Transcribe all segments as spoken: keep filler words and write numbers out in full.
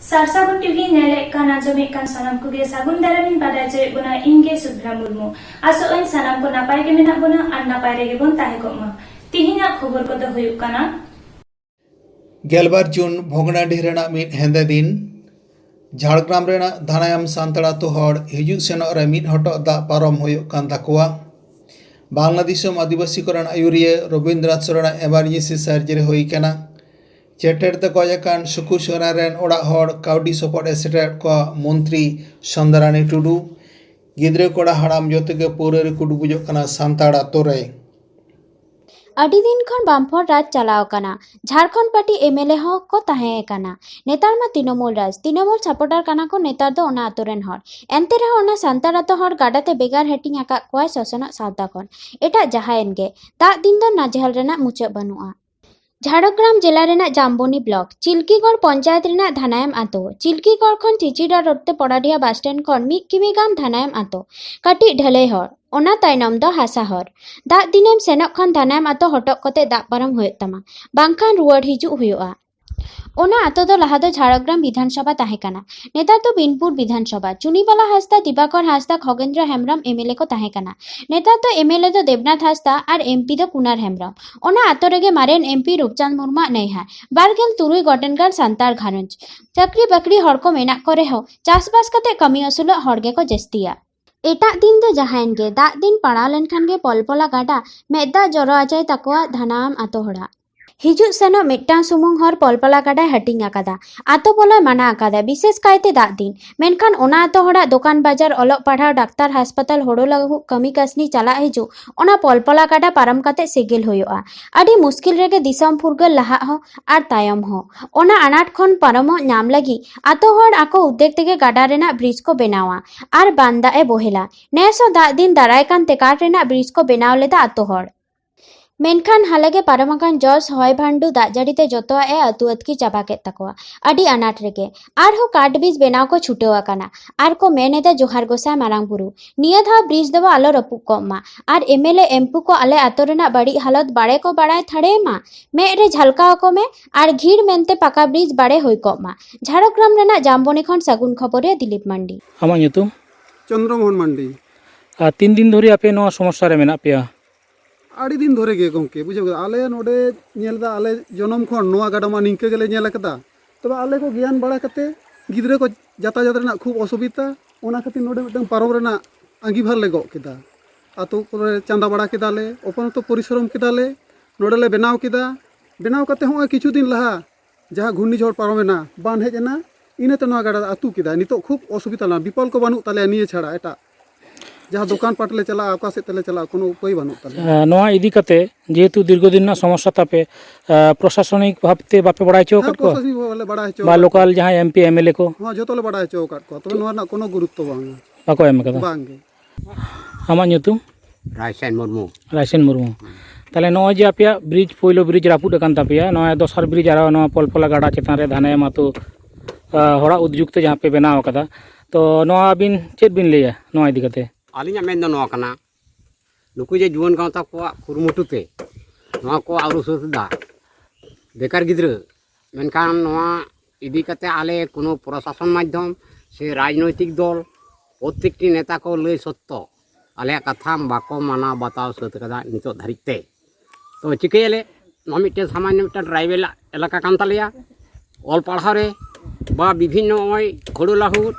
ᱥᱟᱨᱥᱟᱜᱩᱱ TV ᱧᱮᱞᱮᱫ ᱠᱟᱱ ᱟᱸᱡᱚᱢᱮᱫ ᱠᱟᱱ ᱥᱟᱱᱟᱢ ᱠᱚᱜᱮ ᱥᱟᱹᱜᱩᱱ ᱫᱟᱨᱟᱢᱤᱧ ᱵᱟᱰᱟᱭ ᱦᱚᱪᱚᱭᱮᱫ ᱵᱚᱱᱟ, ᱤᱧ ᱜᱮ ᱥᱩᱵᱷᱨᱟ ᱢᱩᱨᱢᱩ᱾ ᱟᱥᱚᱜ ᱟᱹᱧ ᱥᱟᱱᱟᱢ ᱠᱚ ᱱᱟᱯᱟᱭ ᱜᱮ ᱢᱮᱱᱟᱜ ᱵᱚᱱᱟ ᱟᱨ ᱱᱟᱯᱟᱭ ᱨᱮᱜᱮ ᱵᱚᱱ ᱛᱟᱦᱮᱸ ᱠᱚᱜ ᱢᱟ᱾ ᱛᱤᱦᱤᱧᱟᱜ ᱠᱷᱚᱵᱚᱨ ᱠᱚᱫᱚ ᱦᱩᱭᱩᱜ ᱠᱟᱱᱟ᱾ ᱜᱮᱞᱵᱟᱨ ᱡᱩᱱ ᱵᱷᱚᱜᱽᱱᱟᱰᱤᱦ ᱨᱮᱱᱟᱜ ᱢᱤᱫ ᱦᱮᱸᱫᱮ ᱫᱤᱱ᱾ ᱡᱷᱟᱲᱜᱨᱟᱢ ᱨᱮᱱᱟᱜ ᱫᱷᱟᱱᱟᱭᱟᱢ ᱥᱟᱱᱛᱟᱲ ᱟᱛᱳ ᱦᱚᱲ ᱦᱤᱡᱩᱜ ᱥᱮᱱᱚᱜ ᱨᱮ ᱢᱤᱫ ᱦᱚᱴᱚᱜ ᱫᱟᱜ ᱯᱟᱨᱚᱢ ᱦᱩᱭᱩᱜ ᱠᱟᱱ ᱛᱟᱠᱚᱣᱟ᱾ ᱵᱟᱝᱞᱟ ᱫᱤᱥᱚᱢ ᱟᱹᱫᱤᱵᱟᱹᱥᱤ ᱠᱚᱨᱮᱱ ᱟᱹᱭᱩᱨᱤᱭᱟᱹ ᱨᱚᱵᱤᱱᱫᱨᱚᱱᱟᱛᱷ ᱥᱚᱨᱮᱱᱟᱜ emergency surgery ᱦᱩᱭ ᱠᱟᱱᱟ᱾ ᱪᱮᱴᱮᱨ ᱛᱮ ᱜᱚᱡ ᱟᱠᱟᱱ ᱥᱩᱠᱩ ᱥᱚᱨᱮᱱ ᱨᱮᱱ ᱚᱲᱟᱜ ᱦᱚᱲ ᱠᱟᱹᱣᱰᱤ ᱥᱚᱯᱚᱦᱚᱫ ᱮ ᱥᱮᱴᱮᱨᱟᱫ ᱠᱚᱣᱟ ᱢᱚᱱᱛᱨᱤ ᱥᱚᱱᱫᱨᱟᱱᱤ ᱴᱩᱰᱩ᱾ ᱜᱤᱫᱽᱨᱟᱹ ᱠᱚᱲᱟ ᱦᱟᱲᱟᱢ ᱡᱚᱛᱚ ᱜᱮ ᱯᱟᱹᱣᱨᱟᱹ ᱨᱮᱠᱚ ᱰᱩᱵᱩᱡᱚᱜ ᱠᱟᱱᱟ ᱥᱟᱱᱛᱟᱲ ᱟᱛᱳ ᱨᱮ᱾ ᱟᱹᱰᱤ ᱫᱤᱱ ᱠᱷᱚᱱ ᱵᱟᱢᱯᱷᱚᱨ ᱨᱟᱡᱽ ᱪᱟᱞᱟᱣ ᱟᱠᱟᱱᱟ᱾ ᱡᱷᱟᱲᱠᱷᱚᱸᱰ ᱯᱟᱨᱴᱤ MLA ᱦᱚᱸ ᱠᱚ ᱛᱟᱦᱮᱸ ᱟᱠᱟᱱᱟ᱾ ᱱᱮᱛᱟᱨ ᱢᱟ ᱛᱤᱱᱟᱹᱢᱩᱞ ᱨᱟᱡᱽ, ᱛᱤᱱᱟᱹᱢᱩᱞ supporter ᱠᱟᱱᱟ ᱠᱚ ᱱᱮᱛᱟᱨ ᱫᱚ ᱚᱱᱟ ᱟᱛᱳ ᱨᱮᱱ ᱦᱚᱲ᱾ ᱮᱱᱛᱮ ᱨᱮᱦᱚᱸ ᱚᱱᱟ ᱥᱟᱱᱛᱟᱲ ᱟᱛᱳ ᱦᱚᱲ ᱜᱟᱰᱟ ᱛᱮ ᱵᱷᱮᱜᱟᱨ ᱦᱟᱹᱴᱤᱧ ᱟᱠᱟᱫ ᱠᱚᱣᱟᱭ ᱥᱚᱥᱚᱱᱚᱜ ᱥᱟᱶᱛᱟ ᱠᱷᱚᱱ᱾ ᱮᱴᱟᱜ ᱡᱟᱦᱟᱸᱭᱮᱱ ᱜᱮ, ᱫᱟᱜ ᱫᱤᱱ ᱫᱚ ᱱᱟᱡᱮᱦᱟᱞ ᱨᱮᱱᱟᱜ ᱢᱩᱪᱟᱹᱫ ᱵᱟᱹᱱᱩᱜᱼᱟ᱾ ᱡᱷᱟᱲᱜᱨᱟᱢ ᱡᱮᱞᱟ ᱨᱮᱱᱟᱜ ᱡᱟᱢᱵᱚᱱᱤ block ᱪᱤᱞᱠᱤᱜᱚᱲ ᱯᱚᱧᱪᱟᱭᱮᱛ ᱨᱮᱱᱟᱜ ᱫᱷᱟᱱᱟᱭᱟᱢ ᱟᱛᱳ᱾ ᱪᱤᱞᱠᱤᱜᱚᱲ ᱠᱷᱚᱱ ᱪᱤᱪᱤᱰᱟ road ᱛᱮ ᱯᱚᱲᱟᱰᱤᱦᱟ bus stand ᱠᱷᱚᱱ ᱢᱤᱫ ᱠᱤᱢᱤ ᱜᱟᱱ ᱫᱷᱟᱱᱟᱭᱟᱢ ᱟᱛᱳ᱾ ᱠᱟᱹᱴᱤᱡ ᱰᱷᱟᱹᱞᱟᱹᱭ ᱦᱚᱨ, ᱚᱱᱟ ᱛᱟᱭᱱᱚᱢ ᱫᱚ ᱦᱟᱥᱟ ᱦᱚᱨ᱾ ᱫᱟᱜ ᱫᱤᱱᱮᱢ ᱥᱮᱱᱚᱜ ᱠᱷᱟᱱ ᱫᱷᱟᱱᱟᱭᱟᱢ ᱟᱛᱳ ᱦᱚᱴᱚᱜ ᱠᱟᱛᱮ ᱫᱟᱜ ᱯᱟᱨᱚᱢ ᱦᱩᱭᱩᱜ ᱛᱟᱢᱟ, ᱵᱟᱝᱠᱷᱟᱱ ᱨᱩᱣᱟᱹᱲ ᱦᱤᱡᱩᱜ ᱦᱩᱭᱩᱜᱼᱟ᱾ ᱚᱱᱟ ᱟᱛᱳ ᱫᱚ ᱞᱟᱦᱟ ᱫᱚ ᱡᱷᱟᱲᱜᱨᱟᱢ ᱵᱤᱫᱷᱟᱱ ᱥᱚᱵᱷᱟ ᱛᱟᱦᱮᱸ ᱠᱟᱱᱟ, ᱱᱮᱛᱟᱨ ᱫᱚ ᱵᱤᱱᱯᱩᱨ ᱵᱤᱫᱷᱟᱱ ᱥᱚᱵᱷᱟ᱾ ᱪᱩᱱᱤᱵᱟᱞᱟ ᱦᱟᱸᱥᱫᱟ, ᱫᱤᱵᱟᱠᱚᱨ ᱦᱟᱸᱥᱫᱟ, ᱠᱷᱚᱜᱮᱱᱫᱨᱚ ᱦᱮᱢᱵᱨᱚᱢ MLA ᱠᱚ ᱛᱟᱦᱮᱸ ᱠᱟᱱᱟ᱾ ᱱᱮᱛᱟᱨ ᱫᱚ MLA ᱫᱚ ᱫᱮᱵᱽᱱᱟᱛᱷ ᱦᱟᱸᱥᱫᱟ ᱟᱨ MP ᱫᱚ ᱠᱩᱱᱟᱨ ᱦᱮᱢᱵᱨᱚᱢ᱾ ᱚᱱᱟ ᱟᱛᱳ ᱨᱮᱜᱮ ᱢᱟᱨᱮᱱ MP ᱨᱩᱯᱪᱟᱸᱫᱽ ᱢᱩᱨᱢᱩᱣᱟᱜ ᱱᱟᱹᱭᱦᱟᱨ᱾ ᱵᱟᱨᱜᱮᱞ ᱛᱩᱨᱩᱭ ᱜᱚᱴᱮᱱ ᱜᱟᱱ ᱥᱟᱱᱛᱟᱲ ᱜᱷᱟᱨᱚᱸᱡᱽ᱾ ᱪᱟᱹᱠᱨᱤ ᱵᱟᱹᱠᱨᱤ ᱦᱚᱲ ᱠᱚ ᱢᱮᱱᱟᱜ ᱠᱚ ᱨᱮᱦᱚᱸ, ᱪᱟᱥᱵᱟᱥ ᱠᱟᱛᱮ ᱠᱟᱹᱢᱤ ᱟᱹᱥᱩᱞᱚᱜ ᱦᱚᱲ ᱜᱮᱠᱚ ᱡᱟᱹᱥᱛᱤᱭᱟ᱾ ᱮᱴᱟᱜ ᱫᱤᱱ ᱫᱚ ᱡᱟᱦᱟᱸᱭᱮᱱ ᱜᱮ, ᱫᱟᱜ ᱫᱤᱱ ᱯᱟᱲᱟᱣ ᱞᱮᱱᱠᱷᱟᱱ ᱜᱮ ᱯᱚᱞᱯᱚᱞᱟ ᱜᱟᱰᱟ ᱢᱮᱫ ᱫᱟᱜ ᱡᱚᱨᱚ ᱟᱡᱟᱭ ᱛᱟᱠᱚᱣᱟ ᱫᱷᱟᱱᱟᱢ ᱟᱛᱳ ᱦᱚᱲᱟᱜ᱾ ᱦᱤᱡᱩᱜ ᱥᱮᱱᱚᱜ ᱢᱤᱫᱴᱟᱝ ᱥᱩᱢᱩᱝ ᱦᱚᱨ ᱯᱚᱞᱯᱚᱞᱟ ᱜᱟᱰᱟᱭ ᱦᱟᱹᱴᱤᱧ ᱟᱠᱟᱫᱟ᱾ ᱟᱛᱳ ᱵᱚᱞᱚᱭ ᱢᱟᱱᱟ ᱟᱠᱟᱫᱟ, ᱵᱤᱥᱮᱥ ᱠᱟᱭᱛᱮ ᱫᱟᱜ ᱫᱤᱱ᱾ ᱢᱮᱱᱠᱷᱟᱱ ᱚᱱᱟ ᱟᱛᱳ ᱦᱚᱲᱟᱜ ᱫᱚᱠᱟᱱ ᱵᱟᱡᱟᱨ, ᱚᱞᱚᱜ ᱯᱟᱲᱦᱟᱣ, ᱰᱟᱠᱛᱟᱨ, ᱦᱟᱥᱯᱟᱛᱟᱞ, ᱦᱳᱲᱳ ᱞᱟᱹᱦᱩᱫ, ᱠᱟᱹᱢᱤ ᱠᱟᱹᱥᱱᱤ ᱪᱟᱞᱟᱜ ᱦᱤᱡᱩᱜ ᱚᱱᱟ ᱯᱚᱞᱯᱚᱞᱟ ᱜᱟᱰᱟ ᱯᱟᱨᱚᱢ ᱠᱟᱛᱮ ᱥᱤᱜᱤᱞ ᱦᱩᱭᱩᱜᱼᱟ᱾ ᱟᱹᱰᱤ ᱢᱩᱥᱠᱤᱞ ᱨᱮᱜᱮ ᱫᱤᱥᱚᱢ ᱯᱷᱩᱨᱜᱟᱹᱞ ᱞᱟᱦᱟᱜ ᱦᱚᱸ ᱟᱨ ᱛᱟᱭᱚᱢ ᱦᱚᱸ᱾ ᱚᱱᱟ ᱟᱱᱟᱴ ᱠᱷᱚᱱ ᱯᱟᱨᱚᱢᱚᱜ ᱧᱟᱢ ᱞᱟᱹᱜᱤᱫ ᱟᱛᱳ ᱦᱚᱲ ᱟᱠᱚ ᱩᱫᱽᱫᱮᱜ ᱛᱮᱜᱮ ᱜᱟᱰᱟ ᱨᱮᱱᱟᱜ bridge ᱠᱚ ᱵᱮᱱᱟᱣᱟ ᱟᱨ ᱵᱟᱱ ᱫᱟᱜ ᱮ ᱵᱚᱦᱮᱞᱟ᱾ ᱱᱮᱥ ᱦᱚᱸ ᱫᱟᱜ ᱫᱤᱱ ᱫᱟᱨᱟᱭ ᱠᱟᱱ ᱛᱮ ᱠᱟᱴ ᱨᱮᱱᱟᱜ bridge ᱠᱚ ᱵᱮᱱᱟᱣ ᱞᱮᱫᱟ ᱟᱛᱳ ᱦᱚᱲ᱾ ᱢᱮᱱᱠᱷᱟᱱ ᱦᱟᱞᱮᱜᱮ ᱯᱟᱨᱚᱢ ᱟᱠᱟᱱ ᱡᱚᱥ ᱦᱚᱭ ᱵᱷᱟᱱᱰᱩ ᱫᱟᱜ ᱡᱟᱹᱲᱤ ᱛᱮ ᱡᱚᱛᱚᱣᱟᱜ ᱮ ᱟᱹᱛᱩ ᱟᱹᱛᱠᱤ ᱪᱟᱵᱟ ᱠᱮᱫ ᱛᱟᱠᱚᱣᱟ᱾ ᱟᱹᱰᱤ ᱟᱱᱟᱴ ᱨᱮᱜᱮ ᱟᱨᱦᱚᱸ ᱠᱟᱴ ᱵᱨᱤᱡᱽ ᱵᱮᱱᱟᱣ ᱠᱚ ᱪᱷᱩᱴᱟᱹᱣ ᱟᱠᱟᱱᱟ᱾ ᱟᱨ ᱠᱚ ᱢᱮᱱ ᱮᱫᱟ, "ᱡᱚᱦᱟᱨ ᱜᱚᱸᱥᱟᱭ ᱢᱟᱨᱟᱝ ᱵᱩᱨᱩ, ᱱᱤᱭᱟᱹ ᱫᱷᱟᱣ ᱵᱨᱤᱡᱽ ᱫᱚ ᱟᱞᱚ ᱨᱟᱹᱯᱩᱫ ᱠᱚᱜ ᱢᱟ᱾ ᱟᱨ M L A M P ᱠᱚ ᱟᱞᱮ ᱟᱛᱳ ᱨᱮᱱᱟᱜ ᱵᱟᱹᱲᱤᱡ ᱦᱟᱞᱚᱛ ᱵᱟᱲᱮ ᱠᱚ ᱵᱟᱲᱟᱭ ᱛᱷᱟᱲᱮ ᱢᱟ, ᱢᱮᱫ ᱨᱮ ᱡᱷᱟᱞᱠᱟᱣ ᱟᱠᱚ ᱢᱮ᱾ ᱟᱨ ᱜᱷᱤᱲ ᱢᱮᱱᱛᱮ ᱯᱟᱠᱟ ᱵᱨᱤᱡᱽ ᱵᱟᱲᱮ ᱦᱩᱭ ᱠᱚᱜ ᱢᱟ᱾" ᱡᱷᱟᱲᱜᱨᱟᱢ ᱨᱮᱱᱟᱜ ᱡᱟᱢᱵᱚᱱᱤ ᱠᱷᱚᱱ ᱥᱟᱹᱜᱩᱱ ᱠᱷᱚᱵᱚᱨᱤᱭᱟᱹ ᱫᱤᱞᱤᱯ ᱢᱟᱱᱰᱤ᱾ ᱟᱢᱟᱜ ᱧᱩᱛᱩᱢ? ᱪᱚᱱᱫᱨᱚ ᱢᱳᱦᱚᱱ ᱢᱟᱱᱰᱤ᱾ ᱟᱨ ᱛᱤᱱ ᱫᱤᱱ ᱫᱷᱚᱨᱮ ᱟᱯᱮ ᱱᱚᱣᱟ ᱥᱚᱢᱚᱥᱥᱟ ᱨᱮ ᱢᱮᱱᱟᱜ ᱯᱮᱭᱟ? ᱟᱹᱰᱤ ᱫᱤᱱ ᱫᱷᱚᱨᱮ ᱜᱮ ᱜᱚᱢᱠᱮ, ᱵᱩᱡᱷᱟᱹᱣ ᱠᱮᱫᱟ, ᱟᱞᱮ ᱱᱚᱰᱮ ᱧᱮᱞ ᱮᱫᱟ, ᱟᱞᱮ ᱡᱚᱱᱚᱢ ᱠᱷᱚᱱ ᱱᱚᱣᱟ ᱜᱟᱰᱟ ᱢᱟ ᱱᱤᱝᱠᱟᱹ ᱜᱮᱞᱮ ᱧᱮᱞ ᱟᱠᱟᱫᱟ᱾ ᱛᱚᱵᱮ ᱟᱞᱮ ᱠᱚ ᱜᱮᱭᱟᱱ ᱵᱟᱲᱟ ᱠᱟᱛᱮ ᱜᱤᱫᱽᱨᱟᱹ ᱠᱚ ᱡᱟᱛᱟᱭᱟᱛ ᱨᱮᱱᱟᱜ ᱠᱷᱩᱵ ᱚᱥᱩᱵᱤᱫᱟ, ᱚᱱᱟ ᱠᱷᱟᱹᱛᱤᱨ ᱱᱚᱰᱮ ᱢᱤᱫᱴᱟᱝ ᱯᱟᱨᱚᱢ ᱨᱮᱱᱟᱜ ᱟᱸᱜᱤᱵᱷᱟᱨ ᱞᱮ ᱜᱚᱜ ᱠᱮᱫᱟ᱾ ᱟᱛᱳ ᱠᱚᱨᱮ ᱪᱟᱸᱫᱟ ᱵᱟᱲᱟ ᱠᱮᱫᱟᱞᱮ, ᱚᱯᱚᱱᱚᱛᱚ ᱯᱚᱨᱤᱥᱨᱚᱢ ᱠᱮᱫᱟᱞᱮ, ᱱᱚᱰᱮ ᱞᱮ ᱵᱮᱱᱟᱣ ᱠᱮᱫᱟ᱾ ᱵᱮᱱᱟᱣ ᱠᱟᱛᱮ ᱦᱚᱸᱜᱼᱚᱭ ᱠᱤᱪᱷᱩ ᱫᱤᱱ ᱞᱟᱦᱟ ᱡᱟᱦᱟᱸ ᱜᱷᱩᱨᱱᱤᱡᱷᱚᱲ ᱯᱟᱨᱚᱢᱮᱱᱟ, ᱵᱟᱱ ᱦᱮᱡ ᱮᱱᱟ, ᱤᱱᱟᱹᱛᱮ ᱱᱚᱣᱟ ᱜᱟᱰᱟ ᱫᱚ ᱟᱹᱛᱩ ᱠᱮᱫᱟ᱾ ᱱᱤᱛᱚᱜ ᱠᱷᱩᱵ ᱚᱥᱩᱵᱤᱫᱟ ᱞᱮᱱᱟ, ᱵᱤᱯᱚᱞ ᱠᱚ ᱵᱟᱹᱱᱩᱜ ᱛᱟᱞᱮᱭᱟ ᱱᱤᱭᱟᱹ ᱪᱷᱟᱲᱟ ᱮᱴᱟᱜ᱾ ᱡᱟᱦᱟᱸ ᱫᱚᱠᱟᱱ ᱯᱟᱴ ᱞᱮ ᱪᱟᱞᱟᱜᱼᱟ, ᱚᱠᱟ ᱥᱮᱫ ᱛᱮᱞᱮ ᱪᱟᱞᱟᱜᱼᱟ, ᱠᱳᱱᱳ ᱩᱯᱟᱹᱭ ᱵᱟᱹᱱᱩᱜ ᱛᱟᱞᱮᱭᱟ᱾ ᱟᱨ ᱱᱚᱣᱟ ᱤᱫᱤ ᱠᱟᱛᱮ ᱡᱮᱦᱮᱛᱩ ᱫᱤᱨᱜᱷᱚ ᱫᱤᱱ ᱨᱮᱱᱟᱜ ᱥᱚᱢᱚᱥᱥᱟ ᱛᱟᱯᱮ, ᱟᱨ ᱯᱨᱚᱥᱟᱥᱚᱱᱤᱠ ᱵᱷᱟᱵᱽ ᱛᱮ ᱵᱟᱯᱮ ᱵᱟᱲᱟᱭ ᱦᱚᱪᱚ ᱦᱮᱸ, ᱟᱠᱟᱫ ᱠᱚᱣᱟ? ᱯᱨᱚᱥᱟᱥᱚᱱᱤᱠ ᱵᱷᱟᱵᱽ ᱞᱮ ᱵᱟᱲᱟᱭ ᱦᱚᱪᱚ ᱵᱟ ᱟᱠᱟᱫ ᱞᱳᱠᱟᱞ ᱠᱚᱣᱟ᱾ ᱡᱟᱦᱟᱸᱭ M P M L A ᱠᱚ? ᱦᱚᱸ, ᱡᱚᱛᱚ ᱞᱮ ᱵᱟᱲᱟᱭ ᱦᱚᱪᱚ ᱟᱠᱟᱫ ᱠᱚᱣᱟ, ᱛᱚᱵᱮ ᱱᱚᱣᱟ ᱨᱮᱱᱟᱜ ᱠᱳᱱᱳ ᱜᱩᱨᱩᱛᱛᱚ ᱵᱟᱝ᱾ ᱵᱟᱠᱚ ᱮᱢ ᱟᱠᱟᱫᱟ? ᱵᱟᱝ ᱜᱮ᱾ ᱟᱢᱟᱜ ᱧᱩᱛᱩᱢ? ᱨᱟᱭᱥᱮᱱ ᱢᱩᱨᱢᱩ᱾ ᱨᱟᱭᱥᱮᱱ ᱢᱩᱨᱢᱩ᱾ ᱛᱟᱦᱞᱮ ᱱᱚᱜᱼᱚᱭ ᱡᱮ ᱟᱯᱮᱭᱟᱜ ᱵᱨᱤᱡᱽ, ᱯᱳᱭᱞᱳ ᱵᱨᱤᱡᱽ ᱨᱟᱹᱯᱩᱫ ᱟᱠᱟᱱ ᱛᱟᱯᱮᱭᱟ, ᱱᱚᱣᱟ ᱫᱚᱥᱟᱨ ᱵᱨᱤᱡᱽ ᱟᱨᱚ ᱱᱚᱣᱟ ᱯᱚᱞᱯᱚᱞᱟ ᱜᱟᱰᱟ ᱪᱮᱛᱟᱱ ᱨᱮ ᱫᱷᱟᱱᱮᱭᱟᱢ ᱟᱛᱳ, ᱟ, ᱦᱚᱲᱟᱜ ᱩᱫᱽᱡᱩᱜᱽ ᱛᱮ ᱡᱟᱦᱟᱸ ᱯᱮ ᱵᱮᱱᱟᱣ ᱟᱠᱟᱫᱟ, ᱛᱚ ᱱᱚᱣᱟ ᱟᱹᱵᱤᱱ ᱪᱮᱫ ᱵᱤᱱ ᱞᱟᱹᱭᱟ ᱱᱚᱣᱟ ᱤᱫᱤ ᱠᱟᱛᱮ? ᱟᱹᱞᱤᱧᱟᱜ ᱢᱮᱱ ᱫᱚ ᱱᱚᱣᱟ ᱠᱟᱱᱟ, ᱱᱩᱠᱩ ᱡᱮ ᱡᱩᱣᱟᱹᱱ ᱜᱟᱶᱛᱟ ᱠᱚᱣᱟᱜ ᱠᱩᱨᱩᱢᱩᱴᱩ ᱛᱮ ᱱᱚᱣᱟ ᱠᱚ ᱟᱹᱨᱩ ᱥᱟᱹᱛ ᱮᱫᱟ, ᱵᱮᱠᱟᱨ ᱜᱤᱫᱽᱨᱟᱹ, ᱢᱮᱱᱠᱷᱟᱱ ᱱᱚᱣᱟ ᱤᱫᱤ ᱠᱟᱛᱮ ᱟᱞᱮ ᱠᱳᱱᱳ ᱯᱨᱚᱥᱟᱥᱚᱱ ᱢᱟᱫᱽᱫᱷᱚᱢ ᱥᱮ ᱨᱟᱡᱽᱱᱳᱭᱛᱤᱠ ᱫᱚᱞ, ᱯᱨᱚᱛᱮᱠᱴᱤ ᱱᱮᱛᱟ ᱠᱚ ᱞᱟᱹᱭ ᱥᱚᱛᱛᱚ ᱟᱞᱮᱭᱟᱜ ᱠᱟᱛᱷᱟ ᱵᱟᱠᱚ ᱢᱟᱱᱟᱣ ᱵᱟᱛᱟᱣ ᱥᱟᱹᱛ ᱠᱟᱫᱟ ᱱᱤᱛᱚᱜ ᱫᱷᱟᱹᱨᱤᱡ ᱛᱮ᱾ ᱛᱚ ᱪᱤᱠᱟᱹᱭᱟᱞᱮ, ᱱᱚᱣᱟ ᱢᱤᱫᱴᱮᱱ ᱥᱟᱢᱟᱱᱱᱚ ᱢᱤᱫᱴᱮᱱ ᱴᱨᱟᱭᱵᱮᱞ ᱮᱞᱟᱠᱟ ᱠᱟᱱ ᱛᱟᱞᱮᱭᱟ᱾ ᱚᱞ ᱯᱟᱲᱦᱟᱣ ᱨᱮ ᱵᱟ ᱵᱤᱵᱷᱤᱱᱱᱚ ᱱᱚᱜᱼᱚᱭ ᱦᱳᱲᱳ ᱞᱟᱹᱦᱩᱫ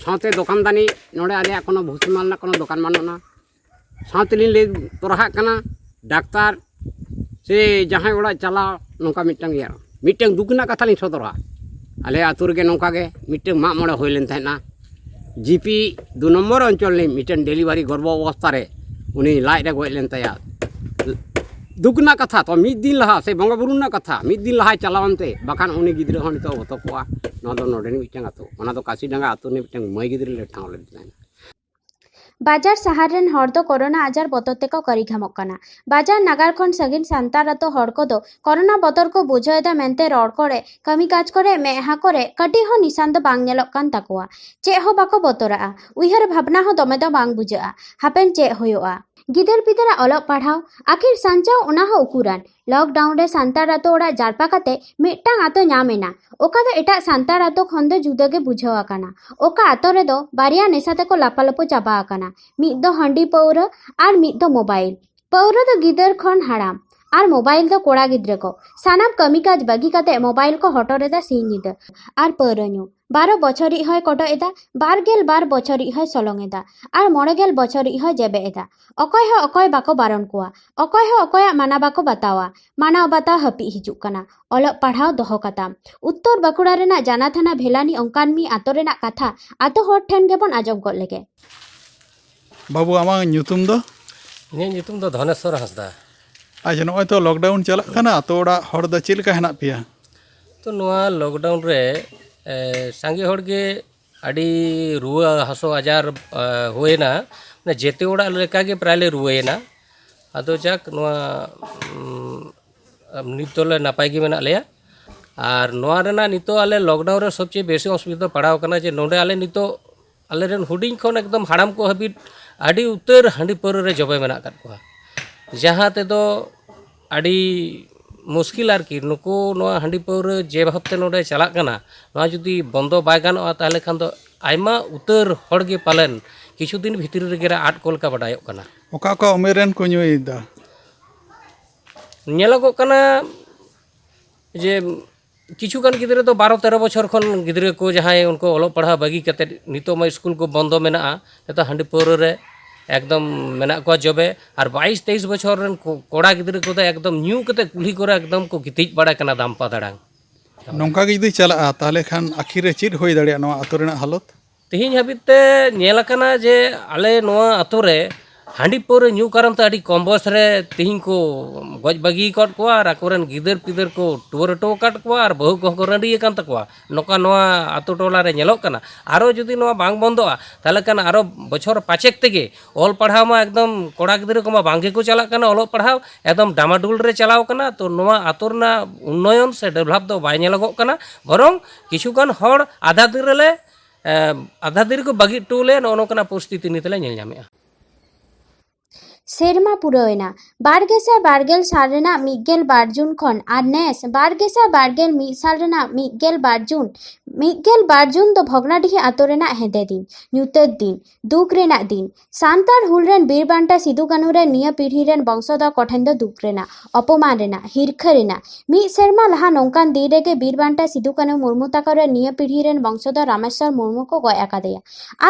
ᱥᱟᱶᱛᱮ ᱫᱚᱠᱟᱱ ᱫᱟᱹᱱᱤ, ᱱᱚᱰᱮ ᱟᱞᱮᱭᱟᱜ ᱠᱳᱱᱳ ᱵᱷᱩᱥᱤᱢᱟᱞ ᱨᱮᱱᱟᱜ ᱠᱳᱱᱳ ᱫᱚᱠᱟᱱ ᱵᱟᱹᱱᱩᱜᱼᱟ᱾ ᱥᱟᱶᱛᱮᱞᱤᱧ ᱞᱟᱹᱭ ᱛᱚᱨᱟᱦᱟᱜ ᱠᱟᱱᱟ, ᱰᱟᱠᱛᱟᱨ ᱥᱮ ᱡᱟᱦᱟᱸᱭ ᱚᱲᱟᱜ ᱪᱟᱞᱟᱣ, ᱱᱚᱝᱠᱟ ᱢᱤᱫᱴᱟᱝ ᱤᱭᱟᱹ, ᱢᱤᱫᱴᱟᱝ ᱫᱩᱠ ᱨᱮᱱᱟᱜ ᱠᱟᱛᱷᱟ ᱞᱤᱧ ᱥᱚᱫᱚᱨᱟ᱾ ᱟᱞᱮ ᱟᱹᱛᱩ ᱨᱮᱜᱮ ᱱᱚᱝᱠᱟ ᱜᱮ ᱢᱤᱫᱴᱟᱝ ᱢᱟᱜ ᱢᱚᱬᱮ ᱦᱩᱭ ᱞᱮᱱ ᱛᱟᱦᱮᱸᱫᱼᱟ᱾ ᱡᱤᱯᱤ ᱫᱩ ᱱᱚᱢᱵᱚᱨ ᱚᱧᱪᱚᱞ ᱨᱤᱱᱤᱡ ᱢᱤᱫᱴᱟᱝ ᱰᱮᱞᱤᱵᱷᱟᱨᱤ ᱜᱚᱨᱵᱷᱚ ᱚᱵᱚᱥᱛᱷᱟ ᱨᱮ ᱩᱱᱤ ᱞᱟᱡ ᱨᱮ ᱜᱚᱡ ᱞᱮᱱ ᱛᱟᱭᱟ᱾ ᱫᱩᱠ ᱨᱮᱱᱟᱜ ᱠᱟᱛᱷᱟ ᱛᱚ, ᱢᱤᱫ ᱫᱤᱱ ᱞᱟᱦᱟ ᱥᱮ ᱵᱚᱸᱜᱟ ᱵᱩᱨᱩ ᱨᱮᱱᱟᱜ ᱠᱟᱛᱷᱟ, ᱢᱤᱫ ᱫᱤᱱ ᱞᱟᱦᱟᱭ ᱪᱟᱞᱟᱣ ᱮᱱᱛᱮ, ᱵᱟᱠᱷᱟᱱ ᱩᱱᱤ ᱜᱤᱫᱽᱨᱟᱹ ᱦᱚᱸ ᱱᱤᱛᱚᱜ ᱦᱚᱛᱚ ᱠᱚᱜᱼᱟ᱾ ᱱᱚᱣᱟ ᱫᱚ ᱱᱚᱰᱮᱱᱤᱡ ᱢᱤᱫᱴᱟᱝ ᱟᱹᱛᱩ, ᱚᱱᱟ ᱫᱚ ᱠᱟᱥᱤᱰᱟᱸᱜᱟ ᱟᱹᱛᱩ ᱨᱤᱱᱤᱡ ᱢᱤᱫᱴᱟᱝ ᱢᱟᱹᱭ ᱜᱤᱫᱽᱨᱟᱹ ᱞᱮ ᱴᱷᱟᱶ ᱞᱮᱫᱮ ᱛᱟᱦᱮᱸᱫ᱾ ᱵᱟᱡᱟᱨ ᱥᱟᱦᱟᱨ ᱨᱮᱱ ᱦᱚᱲ ᱫᱚ ᱠᱳᱨᱳᱱᱟ ᱟᱡᱟᱨ ᱵᱚᱛᱚᱨ ᱛᱮᱠᱚ ᱠᱟᱹᱨᱤᱜᱷᱟᱢᱚᱜ ᱠᱟᱱᱟ᱾ ᱵᱟᱡᱟᱨ ᱱᱟᱜᱟᱨ ᱠᱷᱚᱱ ᱥᱟᱺᱜᱤᱧ ᱥᱟᱱᱛᱟᱲ ᱟᱛᱳ ᱦᱚᱲ ᱠᱚᱫᱚ ᱠᱳᱨᱳᱱᱟ ᱵᱚᱛᱚᱨ ᱠᱚ ᱵᱩᱡᱷᱟᱹᱣ ᱮᱫᱟ ᱢᱮᱱᱛᱮ ᱨᱚᱲ ᱠᱚᱨᱮ, ᱠᱟᱹᱢᱤ ᱠᱟᱡᱽ ᱠᱚᱨᱮ, ᱢᱮᱫᱦᱟ ᱠᱚᱨᱮ ᱠᱟᱹᱴᱤᱡ ᱦᱚᱸ ᱱᱤᱥᱟᱱ ᱫᱚ ᱵᱟᱝ ᱧᱮᱞᱚᱜ ᱠᱟᱱ ᱛᱟᱠᱚᱣᱟ᱾ ᱪᱮᱫ ᱦᱚᱸ ᱵᱟᱠᱚ ᱵᱚᱛᱚᱨᱟᱜᱼᱟ᱾ ᱩᱭᱦᱟᱹᱨ ᱵᱷᱟᱵᱽᱱᱟ ᱦᱚᱸ ᱫᱚᱢᱮ ᱫᱚ ᱵᱟᱝ ᱵᱩᱡᱷᱟᱹᱜᱼᱟ᱾ ᱦᱟᱯᱮᱱ ᱪᱮᱫ ᱦᱩᱭᱩᱜᱼᱟ? ᱜᱤᱫᱟᱹᱨ ᱯᱤᱫᱟᱹᱨᱟᱜ ᱚᱞᱚᱜ ᱯᱟᱲᱦᱟᱣ, ᱟᱹᱠᱷᱤᱨ ᱥᱟᱧᱪᱟᱣ, ᱚᱱᱟ ᱦᱚᱸ ᱩᱠᱩᱨᱟᱱ᱾ ᱞᱚᱠᱰᱟᱣᱩᱱ ᱨᱮ ᱥᱟᱱᱛᱟᱲ ᱟᱛᱳ ᱚᱲᱟᱜ ᱡᱟᱨᱯᱟ ᱠᱟᱛᱮ ᱢᱤᱫᱴᱟᱝ ᱟᱛᱳ ᱧᱟᱢ ᱮᱱᱟ᱾ ᱚᱠᱟ ᱫᱚ ᱮᱴᱟᱜ ᱥᱟᱱᱛᱟᱲ ᱟᱛᱳ ᱠᱷᱚᱱ ᱫᱚ ᱡᱩᱫᱟᱹ ᱜᱮ ᱵᱩᱡᱷᱟᱹᱣ ᱟᱠᱟᱱᱟ᱾ ᱚᱠᱟ ᱟᱛᱳ ᱨᱮᱫᱚ ᱵᱟᱨᱭᱟ ᱱᱮᱥᱟ ᱛᱮᱠᱚ ᱞᱟᱯᱟᱞᱳᱯᱳ ᱪᱟᱵᱟ ᱟᱠᱟᱱᱟ᱾ ᱢᱤᱫ ᱫᱚ ᱦᱟᱺᱰᱤ ᱯᱟᱹᱣᱨᱟᱹ ᱟᱨ ᱢᱤᱫ ᱫᱚ ᱢᱳᱵᱟᱭᱤᱞ᱾ ᱯᱟᱹᱣᱨᱟᱹ ᱫᱚ ᱜᱤᱫᱟᱹᱨ ᱠᱷᱚᱱ ᱦᱟᱲᱟᱢ ᱟᱨ ᱢᱳᱵᱟᱭᱤᱞ ᱫᱚ ᱠᱚᱲᱟ ᱜᱤᱫᱽᱨᱟᱹ ᱠᱚ᱾ ᱥᱟᱱᱟᱢ ᱠᱟᱹᱢᱤ ᱠᱟᱡᱽ ᱵᱟᱹᱜᱤ ᱠᱟᱛᱮ ᱢᱳᱵᱟᱭᱤᱞ ᱠᱚ ᱦᱚᱴᱚᱨ ᱮᱫᱟ ᱥᱤᱧ ᱧᱤᱫᱟᱹ᱾ ᱟᱨ ᱯᱟᱹᱣᱨᱟᱹ ᱧᱩ, ᱵᱟᱨᱚ ᱵᱚᱪᱷᱚᱨᱤᱡ ᱦᱚᱸᱭ ᱠᱚᱴᱚᱜ ᱮᱫᱟ, ᱵᱟᱨ ᱜᱮᱞ ᱵᱟᱨ ᱵᱚᱪᱷᱚᱨᱤᱡ ᱦᱚᱸᱭ ᱥᱚᱞᱚᱝ ᱮᱫᱟ, ᱟᱨ ᱢᱚᱬᱮ ᱜᱮᱞ ᱵᱚᱪᱷᱚᱨᱤᱡ ᱦᱚᱸᱭ ᱡᱮᱵᱮ ᱮᱫᱟ᱾ ᱚᱠᱚᱭ ᱦᱚᱸ ᱚᱠᱚᱭ ᱵᱟᱠᱚ ᱵᱟᱨᱚᱱ ᱠᱚᱣᱟ, ᱚᱠᱚᱭ ᱦᱚᱸ ᱚᱠᱚᱭᱟᱜ ᱢᱟᱱᱟ ᱵᱟᱠᱚ ᱵᱟᱛᱟᱣᱟ᱾ ᱢᱟᱱᱟᱣ ᱵᱟᱛᱟᱣ ᱦᱟᱹᱯᱤᱫ ᱦᱤᱡᱩᱜ ᱠᱟᱱᱟ᱾ ᱚᱞᱚᱜ ᱯᱟᱲᱦᱟᱣ ᱫᱚᱦᱚ ᱠᱟᱛᱟᱢ᱾ ᱩᱛᱛᱚᱨ ᱵᱟᱸᱠᱩᱲᱟ ᱨᱮᱱᱟᱜ ᱡᱟᱱᱟ ᱛᱷᱟᱱᱟ ᱵᱷᱮᱞᱟᱱᱤ ᱚᱱᱠᱟᱱ ᱢᱤᱫ ᱟᱛᱳ ᱨᱮᱱᱟᱜ ᱠᱟᱛᱷᱟ ᱟᱛᱳ ᱦᱚᱲ ᱴᱷᱮᱱ ᱜᱮᱵᱚᱱ ᱟᱸᱡᱚᱢ ᱜᱚᱫ ᱞᱮᱜᱮ᱾ ᱵᱟᱹᱵᱩ, ᱟᱢᱟᱜ ᱧᱩᱛᱩᱢ ᱫᱚ? ᱤᱧᱟᱹᱜ ᱧᱩᱛᱩᱢ ᱫᱚ ᱫᱷᱚᱱᱮᱥᱣᱚᱨ ᱦᱟᱸᱥᱫᱟ᱾ ᱟᱪᱪᱷᱟ, ᱱᱚᱜᱼᱚᱭ ᱛᱚ ᱞᱚᱠᱰᱟᱣᱩᱱ ᱪᱟᱞᱟᱜ ᱠᱟᱱᱟ, ᱟᱛᱳ ᱚᱲᱟᱜ ᱦᱚᱲ ᱫᱚ ᱪᱮᱫ ᱞᱮᱠᱟ ᱦᱮᱱᱟᱜ ᱯᱮᱭᱟ? ᱛᱚ, ᱱᱚᱣᱟ ᱞᱚᱠᱰᱟᱣᱩᱱ ᱨᱮ, ᱮ, ᱥᱟᱸᱜᱮ ᱦᱚᱲ ᱜᱮ ᱟᱹᱰᱤ ᱨᱩᱣᱟᱹ ᱦᱟᱹᱥᱩ ᱟᱡᱟᱨ, ᱮ, ᱦᱩᱭᱮᱱᱟ᱾ ᱢᱟᱱᱮ, ᱡᱮᱛᱮ ᱚᱲᱟᱜ ᱞᱮᱠᱟᱜᱮ ᱯᱨᱟᱭ ᱞᱮ ᱨᱩᱣᱟᱹᱭᱮᱱᱟ᱾ ᱟᱫᱚ ᱡᱟᱠ, ᱱᱚᱣᱟ, ᱩᱢ, ᱱᱤᱛ ᱫᱚᱞᱮ ᱱᱟᱯᱟᱭ ᱜᱮ ᱢᱮᱱᱟᱜ ᱞᱮᱭᱟ᱾ ᱟᱨ ᱱᱚᱣᱟ ᱨᱮᱱᱟᱜ ᱱᱤᱛᱚᱜ ᱟᱞᱮ ᱞᱚᱠᱰᱟᱣᱩᱱ ᱨᱮ ᱥᱚᱵᱪᱮᱭᱮ ᱵᱮᱥᱤ ᱚᱥᱩᱵᱤᱫᱷᱟ ᱯᱟᱲᱟᱣ ᱠᱟᱱᱟ ᱡᱮ ᱱᱚᱰᱮ ᱟᱞᱮ ᱱᱤᱛᱚᱜ ᱟᱞᱮᱨᱮᱱ ᱦᱩᱰᱤᱧ ᱠᱷᱚᱱ ᱮᱠᱫᱚᱢ ᱦᱟᱲᱟᱢ ᱠᱚ ᱦᱟᱹᱵᱤᱡ ᱟᱹᱰᱤ ᱩᱛᱟᱹᱨ ᱦᱟᱺᱰᱤ ᱯᱟᱹᱣᱨᱟᱹ ᱨᱮ ᱡᱚᱵᱮ ᱢᱮᱱᱟᱜ ᱟᱠᱟᱫ ᱠᱚᱣᱟ, ᱡᱟᱦᱟᱸ ᱛᱮᱫᱚ ᱟᱹᱰᱤ ᱢᱩᱥᱠᱤᱞ ᱟᱨᱠᱤ᱾ ᱱᱩᱠᱩ ᱱᱚᱣᱟ ᱦᱟᱺᱰᱤ ᱯᱟᱹᱣᱨᱟᱹ ᱡᱮ ᱵᱷᱟᱵᱽᱛᱮ ᱱᱚᱰᱮ ᱪᱟᱞᱟᱜ ᱠᱟᱱᱟ, ᱱᱚᱣᱟ ᱡᱩᱫᱤ ᱵᱚᱱᱫᱚ ᱵᱟᱭ ᱜᱟᱱᱚᱜᱼᱟ, ᱛᱟᱦᱚᱞᱮ ᱠᱷᱟᱱ ᱫᱚ ᱟᱭᱢᱟ ᱩᱛᱟᱹᱨ ᱦᱚᱲᱜᱮ ᱯᱟᱞᱮᱱ ᱠᱤᱪᱷᱩ ᱫᱤᱱ ᱵᱷᱤᱛᱨᱤ ᱨᱮᱜᱮ ᱨᱟᱜ ᱟᱫ ᱠᱚ ᱞᱮᱠᱟ ᱵᱟᱰᱟᱭᱚᱜ ᱠᱟᱱᱟ᱾ ᱚᱠᱟ ᱚᱠᱟ ᱩᱢᱮᱨ ᱨᱮᱱ ᱠᱚ ᱧᱩᱭᱮᱫᱟ? ᱧᱮᱞᱚᱜᱚᱜ ᱠᱟᱱᱟ ᱡᱮ ᱠᱤᱪᱷᱩ ᱜᱟᱱ ᱜᱤᱫᱽᱨᱟᱹ ᱫᱚ ᱵᱟᱨᱚ ᱛᱮᱨᱚ ᱵᱚᱪᱷᱚᱨ ᱠᱷᱚᱱ ᱜᱤᱫᱽᱨᱟᱹ ᱠᱚ, ᱡᱟᱦᱟᱸᱭ ᱩᱱᱠᱩ ᱚᱞᱚᱜ ᱯᱟᱲᱦᱟᱣ ᱵᱟᱹᱜᱤ ᱠᱟᱛᱮᱫ, ᱱᱤᱛᱚᱜ ᱢᱟ ᱥᱠᱩᱞ ᱠᱚ ᱵᱚᱱᱫᱚ ᱢᱮᱱᱟᱜᱼᱟ, ᱱᱤᱛᱚᱜ ᱦᱟᱺᱰᱤ ᱯᱟᱹᱣᱨᱟᱹ ᱨᱮ ᱮᱠᱫᱚᱢ ᱢᱮᱱᱟᱜ ᱠᱚᱣᱟ ᱡᱚᱵᱮ᱾ ᱟᱨ ᱵᱟᱭᱤᱥ ᱛᱮᱭᱤᱥ ᱵᱚᱪᱷᱚᱨ ᱨᱮᱱ ᱠᱚ-, ᱠᱚᱲᱟ ᱜᱤᱫᱽᱨᱟᱹ ᱠᱚᱫᱚ ᱮᱠᱫᱚᱢ ᱧᱩ ᱠᱟᱛᱮᱫ ᱠᱩᱞᱦᱤ ᱠᱚᱨᱮ ᱮᱠᱫᱚᱢ ᱠᱚ ᱜᱤᱛᱤᱡ ᱵᱟᱲᱟ ᱠᱟᱱᱟ ᱫᱟᱢᱯᱟ ᱫᱟᱲᱟᱝ᱾ ᱱᱚᱝᱠᱟ ᱜᱮ ᱡᱩᱫᱤ ᱪᱟᱞᱟᱜᱼᱟ, ᱛᱟᱦᱚᱞᱮ ᱠᱷᱟᱱ ᱟᱹᱠᱷᱤᱨ ᱨᱮ ᱪᱮᱫ ᱦᱩᱭ ᱫᱟᱲᱮᱭᱟᱜᱼᱟ ᱱᱚᱣᱟ ᱟᱛᱳ ᱨᱮᱱᱟᱜ ᱦᱟᱞᱚᱛ? ᱛᱮᱦᱮᱧ ᱦᱟᱹᱵᱤᱡ ᱛᱮ ᱧᱮᱞ ᱟᱠᱟᱱᱟ ᱡᱮ ᱟᱞᱮ ᱱᱚᱣᱟ ᱟᱛᱳ ᱨᱮ ᱦᱟᱺᱰᱤ ᱯᱟᱹᱣᱨᱟᱹ ᱧᱩ ᱠᱟᱨᱚᱱ ᱛᱮ ᱟᱹᱰᱤ ᱠᱚᱢ ᱵᱚᱭᱚᱥ ᱨᱮ ᱛᱤᱦᱤᱧ ᱠᱚ ᱜᱚᱡ ᱵᱟᱹᱜᱤ ᱟᱠᱟᱫ ᱠᱚᱣᱟ ᱟᱨ ᱟᱠᱚᱨᱮᱱ ᱜᱤᱫᱟᱹᱨ ᱯᱤᱫᱟᱹᱨ ᱠᱚ ᱴᱩᱣᱟᱹᱨ ᱦᱚᱴᱚ ᱟᱠᱟᱫ ᱠᱚᱣᱟ ᱟᱨ ᱵᱟᱹᱦᱩ ᱠᱚᱦᱚᱸ ᱠᱚ ᱨᱟᱺᱰᱤ ᱟᱠᱟᱱ ᱛᱟᱠᱚᱣᱟ᱾ ᱱᱚᱝᱠᱟ ᱱᱚᱣᱟ ᱟᱛᱳ ᱴᱚᱞᱟ ᱨᱮ ᱧᱮᱞᱚᱜ ᱠᱟᱱᱟ᱾ ᱟᱨᱚ ᱡᱩᱫᱤ ᱱᱚᱣᱟ ᱵᱟᱝ ᱵᱚᱱᱫᱚᱜᱼᱟ, ᱛᱟᱦᱚᱞᱮ ᱠᱷᱟᱱ ᱟᱨᱚ ᱵᱚᱪᱷᱚᱨ ᱯᱟᱸᱪᱮᱠ ᱛᱮᱜᱮ ᱚᱞ ᱯᱟᱲᱦᱟᱣ ᱢᱟ ᱮᱠᱫᱚᱢ ᱠᱚᱲᱟ ᱜᱤᱫᱽᱨᱟᱹ ᱠᱚᱢᱟ ᱵᱟᱝ ᱜᱮᱠᱚ ᱪᱟᱞᱟᱜ ᱠᱟᱱᱟ ᱚᱞᱚᱜ ᱯᱟᱲᱦᱟᱣ, ᱮᱠᱫᱚᱢ ᱰᱟᱢᱟᱰᱩᱞ ᱨᱮ ᱪᱟᱞᱟᱣ ᱠᱟᱱᱟ᱾ ᱛᱚ ᱱᱚᱣᱟ ᱟᱛᱳ ᱨᱮᱱᱟᱜ ᱩᱱᱱᱚᱭᱚᱱ ᱥᱮ ᱰᱮᱵᱷᱞᱚᱯ ᱫᱚ ᱵᱟᱭ ᱧᱮᱞᱚᱜᱚᱜ ᱠᱟᱱᱟ, ᱵᱚᱨᱚᱝ ᱠᱤᱪᱷᱩ ᱜᱟᱱ ᱦᱚᱲ ᱟᱫᱷᱟ ᱫᱤᱱ ᱨᱮᱞᱮ, ᱮ, ᱟᱫᱷᱟ ᱫᱤᱱ ᱨᱮᱠᱚ ᱵᱟᱹᱜᱤ ᱦᱚᱴᱚ ᱞᱮ, ᱱᱚᱜᱼᱚ ᱱᱚᱝᱠᱟᱱᱟᱜ ᱯᱚᱨᱤᱥᱛᱷᱤᱛᱤ ᱱᱤᱛ ᱞᱮ ᱧᱮᱞ ᱧᱟᱢᱮᱫᱼᱟ᱾ ᱥᱮᱨᱢᱟ ᱯᱩᱨᱟᱹᱣ ᱮᱱᱟ᱾ ᱵᱟᱨ ᱜᱮᱥᱟᱭ ᱵᱟᱨ ᱜᱮᱞ ᱥᱟᱞ ᱨᱮᱱᱟᱜ ᱢᱤᱫ ᱜᱮᱞ ᱵᱟᱨ ᱡᱩᱱ ᱠᱷᱚᱱ ᱟᱨ ᱱᱮᱥ ᱵᱟᱨ ᱜᱮᱥᱟᱭ ᱵᱟᱨ ᱜᱮᱞ ᱢᱤᱫ ᱥᱟᱞ ᱨᱮᱱᱟᱜ ᱢᱤᱫ ᱜᱮᱞ ᱵᱟᱨ ᱡᱩᱱ, ᱢᱤᱫ ᱜᱮᱞ ᱵᱟᱨ ᱡᱩᱱ ᱫᱚ ᱵᱷᱚᱜᱽᱱᱟᱰᱤᱦᱤ ᱟᱛᱳ ᱨᱮᱱᱟᱜ ᱦᱮᱸᱫᱮ ᱫᱤᱱ, ᱧᱩᱛᱟᱹᱛ ᱫᱤᱱ, ᱫᱩᱠ ᱨᱮᱱᱟᱜ ᱫᱤᱱ᱾ ᱥᱟᱱᱛᱟᱲ ᱦᱩᱞ ᱨᱮᱱ ᱵᱤᱨ ᱵᱟᱱᱴᱟ ᱥᱤᱫᱩ ᱠᱟᱹᱱᱦᱩ ᱨᱮᱱ ᱱᱤᱭᱟᱹ ᱯᱤᱲᱦᱤ ᱨᱮᱱ ᱵᱚᱝᱥᱚᱫᱚᱨ ᱠᱚᱴᱷᱮᱱ ᱫᱚ ᱫᱩᱠ ᱨᱮᱱᱟᱜ, ᱚᱯᱚᱢᱟᱱ ᱨᱮᱱᱟᱜ, ᱦᱤᱨᱠᱷᱟᱹ ᱨᱮᱱᱟᱜ᱾ ᱢᱤᱫ ᱥᱮᱨᱢᱟ ᱞᱟᱦᱟ ᱱᱚᱝᱠᱟᱱ ᱫᱤᱱ ᱨᱮᱜᱮ ᱵᱤᱨ ᱵᱟᱱᱴᱟ ᱥᱤᱫᱩ ᱠᱟᱹᱱᱦᱩ ᱢᱩᱨᱢᱩ ᱛᱟᱠᱚ ᱨᱮᱱ ᱱᱤᱭᱟᱹ ᱯᱤᱲᱦᱤ ᱨᱮᱱ ᱵᱚᱝᱥᱚᱫᱚᱨ ᱨᱟᱢᱮᱥᱣᱚᱨ ᱢᱩᱨᱢᱩ ᱠᱚ ᱜᱚᱡ ᱟᱠᱟᱫᱮᱭᱟ᱾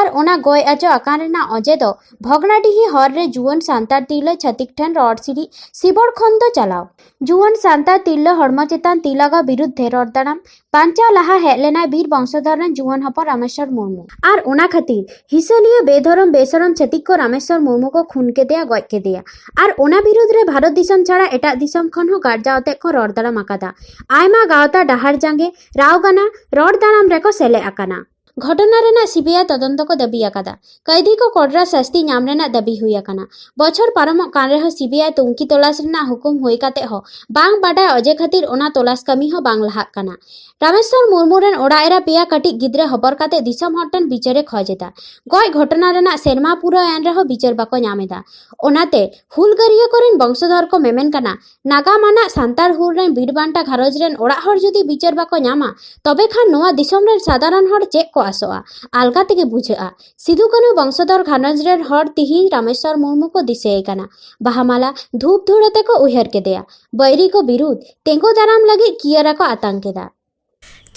ᱟᱨ ᱚᱱᱟ ᱜᱚᱡ ᱟᱡᱚ ᱟᱠᱟᱱ ᱨᱮᱱᱟᱜ ᱚᱡᱮ ᱫᱚ ᱵᱷᱚᱜᱽᱱᱟᱰᱤᱦᱤ ᱦᱚᱨ ᱨᱮ ᱡᱩᱣᱟᱹᱱ ᱥᱟᱱᱛᱟᱲ ᱛᱤᱨᱞᱟᱹ ᱪᱷᱟᱹᱛᱤᱠ ᱴᱷᱮᱱ ᱨᱚᱲ ᱥᱤᱨᱤᱡ ᱥᱤᱵᱚᱲ ᱠᱷᱚᱱ ᱫᱚ ᱪᱟᱞᱟᱣ᱾ ᱡᱩᱣᱟᱹᱱ ᱥᱟᱱᱛᱟᱲ ᱛᱤᱨᱞᱟᱹ ᱦᱚᱲᱢᱚ ᱪᱮᱛᱟᱱ ᱛᱤ ᱞᱟᱜᱟᱣ ᱵᱤᱨᱩᱫᱷ ᱛᱮ ᱨᱚᱲ ᱫᱟᱨᱟᱢ᱾ ᱵᱟᱧᱪᱟᱣ ᱞᱟᱦᱟ ᱦᱮᱡ ᱞᱮᱱᱟᱭ ᱵᱤᱨ ᱵᱚᱝᱥᱚᱫᱷᱚᱨ ᱨᱮᱱ ᱡᱩᱣᱟᱹᱱ ᱦᱚᱯᱚᱱ ᱨᱟᱢᱮᱥᱣᱚᱨ ᱢᱩᱨᱢᱩ᱾ ᱟᱨ ᱚᱱᱟ ᱠᱷᱟᱹᱛᱤᱨ ᱦᱤᱥᱟᱹᱞᱤᱭᱟᱹ ᱵᱮᱫᱷᱚᱨᱚᱢ ᱵᱮᱥᱚᱨᱚᱢ ᱪᱷᱟᱹᱛᱤᱠ ᱠᱚ ᱨᱟᱢᱮᱥᱣᱚᱨ ᱢᱩᱨᱢᱩ ᱠᱚ ᱠᱷᱩᱱ ᱠᱮᱫᱮᱭᱟ, ᱜᱚᱡ ᱠᱮᱫᱮᱭᱟ᱾ ᱟᱨ ᱚᱱᱟ ᱵᱤᱨᱩᱫᱷ ᱨᱮ ᱵᱷᱟᱨᱚᱛ ᱫᱤᱥᱚᱢ ᱪᱷᱟᱲᱟ ᱮᱴᱟᱜ ᱫᱤᱥᱚᱢ ᱠᱷᱚᱱ ᱦᱚᱸ ᱜᱟᱨᱡᱟᱣ ᱟᱛᱮᱫ ᱠᱚ ᱨᱚᱲ ᱫᱟᱨᱟᱢ ᱟᱠᱟᱫᱟ᱾ ᱟᱭᱢᱟ ᱜᱟᱶᱛᱟ ᱰᱟᱦᱟᱨ ᱡᱟᱸᱜᱮ, ᱨᱟᱣᱜᱟᱱᱟ, ᱨᱚᱲ ᱫᱟᱨᱟᱢ ᱨᱮᱠᱚ ᱥᱮᱞᱮᱫ ᱟᱠᱟᱱᱟ᱾ ᱜᱷᱚᱴᱚᱱᱟ ᱨᱮᱱᱟᱜ ᱥᱤᱵᱤᱟᱭ ᱛᱚᱫᱚᱱᱛᱚ ᱠᱚ ᱫᱟᱹᱵᱤ ᱟᱠᱟᱫᱟ᱾ ᱠᱟᱹᱭᱫᱤ ᱠᱚ ᱠᱚᱰᱨᱟ ᱥᱟᱥᱛᱤ ᱧᱟᱢ ᱨᱮᱱᱟᱜ ᱫᱟᱹᱵᱤ ᱦᱩᱭ ᱟᱠᱟᱱᱟ᱾ ᱵᱚᱪᱷᱚᱨ ᱯᱟᱨᱚᱢᱚᱜ ᱠᱟᱱ ᱨᱮᱦᱚᱸ ᱥᱤᱵᱤᱟᱭ ᱛᱩᱝᱠᱤ ᱛᱚᱞᱟᱥ ᱨᱮᱱᱟᱜ ᱦᱩᱠᱩᱢ ᱦᱩᱭ ᱠᱟᱛᱮ ᱦᱚᱸ ᱵᱟᱝ ᱵᱟᱰᱟᱭ ᱚᱡᱮ ᱠᱷᱟᱹᱛᱤᱨ ᱚᱱᱟ ᱛᱚᱞᱟᱥ ᱠᱟᱹᱢᱤ ᱦᱚᱸ ᱵᱟᱝ ᱞᱟᱦᱟᱜ ᱠᱟᱱᱟ᱾ ᱨᱟᱢᱮᱥᱣᱚᱨ ᱢᱩᱨᱢᱩ ᱨᱮᱱ ᱚᱲᱟᱜ ᱮᱨᱟ ᱯᱮᱭᱟ ᱠᱟᱹᱴᱤᱡ ᱜᱤᱫᱽᱨᱟᱹ ᱦᱚᱵᱚᱨ ᱠᱟᱛᱮ ᱫᱤᱥᱚᱢ ᱦᱚᱲ ᱴᱷᱮᱱ ᱵᱤᱪᱟᱹᱨ ᱮ ᱠᱷᱚᱡᱽ ᱮᱫᱟ᱾ ᱜᱚᱡ ᱜᱷᱚᱴᱚᱱᱟ ᱨᱮᱱᱟᱜ ᱥᱮᱨᱢᱟ ᱯᱩᱨᱟᱹᱣ ᱮᱱ ᱨᱮᱦᱚᱸ ᱵᱤᱪᱟᱹᱨ ᱵᱟᱠᱚ ᱧᱟᱢ ᱮᱫᱟ᱾ ᱚᱱᱟᱛᱮ ᱦᱩᱞᱜᱟᱹᱨᱤᱭᱟᱹ ᱠᱚᱨᱮᱱ ᱵᱚᱝᱥᱚᱫᱷᱚᱨ ᱠᱚ ᱢᱮᱢᱮᱱ ᱠᱟᱱᱟ, ᱱᱟᱜᱟᱢ ᱟᱱᱟᱜ ᱥᱟᱱᱛᱟᱲ ᱦᱩᱞ ᱨᱮᱱ ᱵᱤᱨ ᱵᱟᱱᱴᱟ ᱜᱷᱟᱨᱚᱸᱡᱽ ᱨᱮᱱ ᱚᱲᱟᱜ ᱦᱚᱲ ᱡᱩᱫᱤ ᱵᱤᱪᱟᱹᱨ ᱵᱟᱠᱚ ᱧᱟᱢᱟ, ᱛᱚᱵᱮ ᱠᱷᱟᱱ ᱱᱚᱣᱟ ᱫᱤᱥᱚᱢ ᱨᱮᱱ ᱥᱟᱫᱷᱟᱨᱚᱱ ᱦᱚᱲ ᱪᱮᱫ ᱠᱚ ᱟᱥᱚᱜᱼᱟ? ᱟᱞᱜᱟ ᱛᱮᱜᱮ ᱵᱩᱡᱷᱟᱹᱜᱼᱟ᱾ ᱥᱤᱫᱩ ᱠᱟᱹᱱᱦᱩ ᱵᱚᱝᱥᱚᱫᱷᱚᱨ ᱜᱷᱟᱨᱚᱸᱡᱽ ᱨᱮᱱ ᱦᱚᱲ ᱛᱤᱦᱤᱧ ᱨᱟᱢᱮᱥᱣᱚᱨ ᱢᱩᱨᱢᱩ ᱠᱚ ᱫᱤᱥᱟᱹᱭᱮ ᱠᱟᱱᱟ᱾ ᱵᱟᱦᱟᱢᱟᱞᱟ, ᱫᱷᱩᱯ ᱫᱷᱩᱲᱟᱹ ᱛᱮᱠᱚ ᱩᱭᱦᱟᱹᱨ ᱠᱮᱫᱮᱭᱟ᱾ ᱵᱟᱹᱭᱨᱤ ᱠᱚ ᱵᱤᱨᱩᱫᱷ ᱛᱮᱸᱜᱚ ᱫᱟᱨᱟᱢ ᱞᱟᱹᱜᱤᱫ ᱠᱤᱭᱟᱹᱨᱟ ᱠᱚ ᱟᱛᱟᱝ ᱠᱮᱫᱟ᱾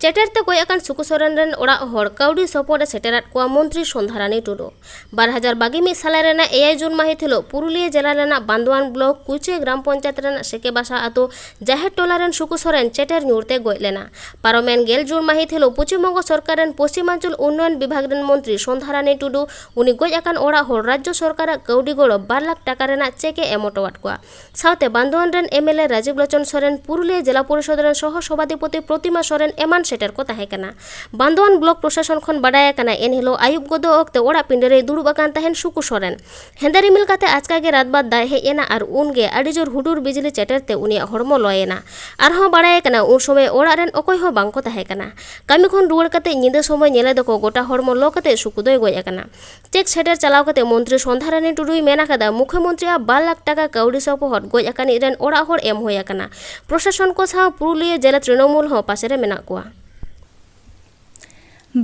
ᱪᱮᱴᱮᱨ ᱛᱮ ᱜᱚᱡ ᱟᱠᱟᱱ ᱥᱩᱠᱩ ᱥᱚᱨᱮᱱ ᱨᱮᱱ ᱚᱲᱟᱜ ᱦᱚᱲ ᱠᱟᱹᱣᱰᱤ ᱥᱚᱯᱚᱦᱚᱫ ᱮ ᱥᱮᱴᱮᱨᱟᱫ ᱠᱚᱣᱟ ᱢᱚᱱᱛᱨᱤ ᱥᱚᱱᱫᱷᱟᱨᱟᱱᱤ ᱴᱩᱰᱩ᱾ ᱵᱟᱨ ᱦᱟᱡᱟᱨ ᱵᱟᱜᱮ ᱢᱤᱫ ᱥᱟᱞ ᱨᱮᱱᱟᱜ ᱮᱭᱟᱭ ᱡᱩᱱ ᱢᱟᱹᱦᱤᱛ ᱦᱤᱞᱚᱜ ᱯᱩᱨᱩᱞᱤᱭᱟᱹ ᱡᱮᱞᱟ ᱨᱮᱱᱟᱜ ᱵᱟᱱᱫᱳᱣᱟᱱ ᱵᱞᱚᱠ ᱠᱩᱪᱤᱭᱟᱹ ᱜᱨᱟᱢ ᱯᱚᱧᱪᱟᱭᱮᱛ ᱨᱮᱱᱟᱜ ᱥᱮᱠᱮ ᱵᱟᱥᱟ ᱟᱛᱳ ᱡᱟᱦᱮᱨ ᱴᱚᱞᱟ ᱨᱮᱱ ᱥᱩᱠᱩ ᱥᱚᱨᱮᱱ ᱪᱮᱴᱮᱨ ᱧᱩᱨ ᱛᱮ ᱜᱚᱡ ᱞᱮᱱᱟ᱾ ᱯᱟᱨᱚᱢᱮᱱ ᱜᱮᱞ ᱡᱩᱱ ᱢᱟᱹᱦᱤᱛ ᱦᱤᱞᱚᱜ ᱯᱚᱪᱷᱤᱢ ᱵᱚᱝᱜᱚ ᱥᱚᱨᱠᱟᱨ ᱨᱮᱱ ᱯᱚᱪᱷᱤᱢᱟᱧᱪᱚᱞ ᱩᱱᱱᱚᱭᱚᱱ ᱵᱤᱵᱷᱟᱜᱽ ᱨᱮᱱ ᱢᱚᱱᱛᱨᱤ ᱥᱚᱱᱫᱷᱟᱨᱟᱱᱤ ᱴᱩᱰᱩ ᱩᱱᱤ ᱜᱚᱡ ᱟᱠᱟᱱ ᱚᱲᱟᱜ ᱦᱚᱲ ᱨᱟᱡᱽᱡᱚ ᱥᱚᱨᱠᱟᱨᱟᱜ ᱠᱟᱹᱣᱰᱤ ᱜᱚᱲᱚ ᱵᱟᱨ ᱞᱟᱠᱷ ᱴᱟᱠᱟ ᱨᱮᱱᱟᱜ ᱪᱮᱠ ᱮ ᱮᱢ ᱦᱚᱴᱚᱣᱟᱫ ᱠᱚᱣᱟ᱾ ᱥᱟᱶᱛᱮ ᱵᱟᱱᱫᱳᱣᱟᱱ ᱨᱮᱱ M L A Rajiv lotion Soren, Purulia ᱡᱮᱞᱟ ᱯᱚᱨᱤᱥᱚᱫ ᱨᱮᱱ ᱥᱚᱦᱚ ᱥᱚᱵᱷᱟᱫᱷᱤᱯᱚᱛᱤ ᱯᱨᱚᱛᱤᱢᱟ ᱥᱚᱨᱮᱱ ᱮᱢᱟᱱ ᱥᱮᱴᱮᱨ ᱠᱚ ᱛᱟᱦᱮᱸ ᱠᱟᱱᱟ᱾ ᱵᱟᱱᱫᱳᱣᱟᱱ ᱵᱞᱚᱠ ᱯᱨᱚᱥᱟᱥᱚᱱ ᱠᱷᱚᱱ ᱵᱟᱰᱟᱭ ᱟᱠᱟᱱᱟ, ᱮᱱᱦᱤᱞᱚᱜ ᱟᱹᱭᱩᱵ ᱜᱚᱫᱚᱜ ᱚᱠᱛᱮ ᱚᱲᱟᱜ ᱯᱤᱸᱰᱟᱹ ᱨᱮᱭ ᱫᱩᱲᱩᱵ ᱟᱠᱟᱱ ᱛᱟᱦᱮᱱ ᱥᱩᱠᱩ ᱥᱚᱨᱮᱱ᱾ ᱦᱮᱸᱫᱮ ᱨᱤᱢᱤᱞ ᱠᱟᱛᱮ ᱟᱪᱠᱟ ᱜᱮ ᱨᱟᱛ ᱵᱟᱫ ᱫᱟᱜ ᱦᱮᱡ ᱮᱱᱟ ᱟᱨ ᱩᱱᱜᱮ ᱟᱹᱰᱤ ᱡᱳᱨ ᱦᱩᱰᱩᱨ ᱵᱤᱡᱽᱞᱤ ᱪᱮᱴᱮᱨ ᱛᱮ ᱩᱱᱤᱭᱟᱜ ᱦᱚᱲᱢᱚ ᱞᱚᱭᱮᱱᱟ᱾ ᱟᱨᱦᱚᱸ ᱵᱟᱲᱟᱭ ᱟᱠᱟᱱᱟ, ᱩᱱ ᱥᱚᱢᱚᱭ ᱚᱲᱟᱜ ᱨᱮᱱ ᱚᱠᱚᱭ ᱦᱚᱸ ᱵᱟᱝ ᱠᱚ ᱛᱟᱦᱮᱸ ᱠᱟᱱᱟ᱾ ᱠᱟᱹᱢᱤ ᱠᱷᱚᱱ ᱨᱩᱣᱟᱹᱲ ᱠᱟᱛᱮ ᱧᱤᱫᱟᱹ ᱥᱚᱢᱚᱭ ᱧᱮᱞᱮ ᱫᱚᱠᱚ ᱜᱚᱴᱟ ᱦᱚᱲᱢᱚ ᱞᱚ ᱠᱟᱛᱮ ᱥᱩᱠᱩ ᱫᱚᱭ ᱜᱚᱡ ᱟᱠᱟᱱᱟ᱾ ᱪᱮᱠ ᱥᱮᱴᱮᱨ ᱪᱟᱞᱟᱣ ᱠᱟᱛᱮ ᱢᱚᱱᱛᱨᱤ ᱥᱚᱱᱫᱷᱟᱨᱟᱱᱤ ᱴᱩᱰᱩᱭ ᱢᱮᱱ ᱟᱠᱟᱫᱟ, ᱢᱩᱠᱷᱭᱚᱢᱚᱱᱛᱨᱤᱭᱟᱜ ᱵᱟᱨ ᱞᱟᱠᱷ ᱴᱟᱠᱟ ᱠᱟᱹᱣᱰᱤ ᱥᱚᱯᱚᱦᱚᱫ ᱜᱚᱡ ᱟᱠᱟᱱᱤᱡ ᱨᱮᱱ ᱚᱲᱟᱜ ᱦᱚᱲ ᱮᱢ ᱦᱩᱭ ᱟᱠᱟᱱᱟ᱾ ᱯᱨᱚᱥᱟᱥᱚᱱ ᱠᱚ ᱥᱟᱶ ᱯᱩᱨᱩᱞᱤᱭᱟᱹ ᱡᱮᱞᱟ ᱛᱨᱤᱱᱚᱢᱩᱞ ᱦᱚᱸ ᱯᱟᱥᱮ ᱨᱮ ᱢᱮᱱᱟᱜ ᱠᱚᱣᱟ᱾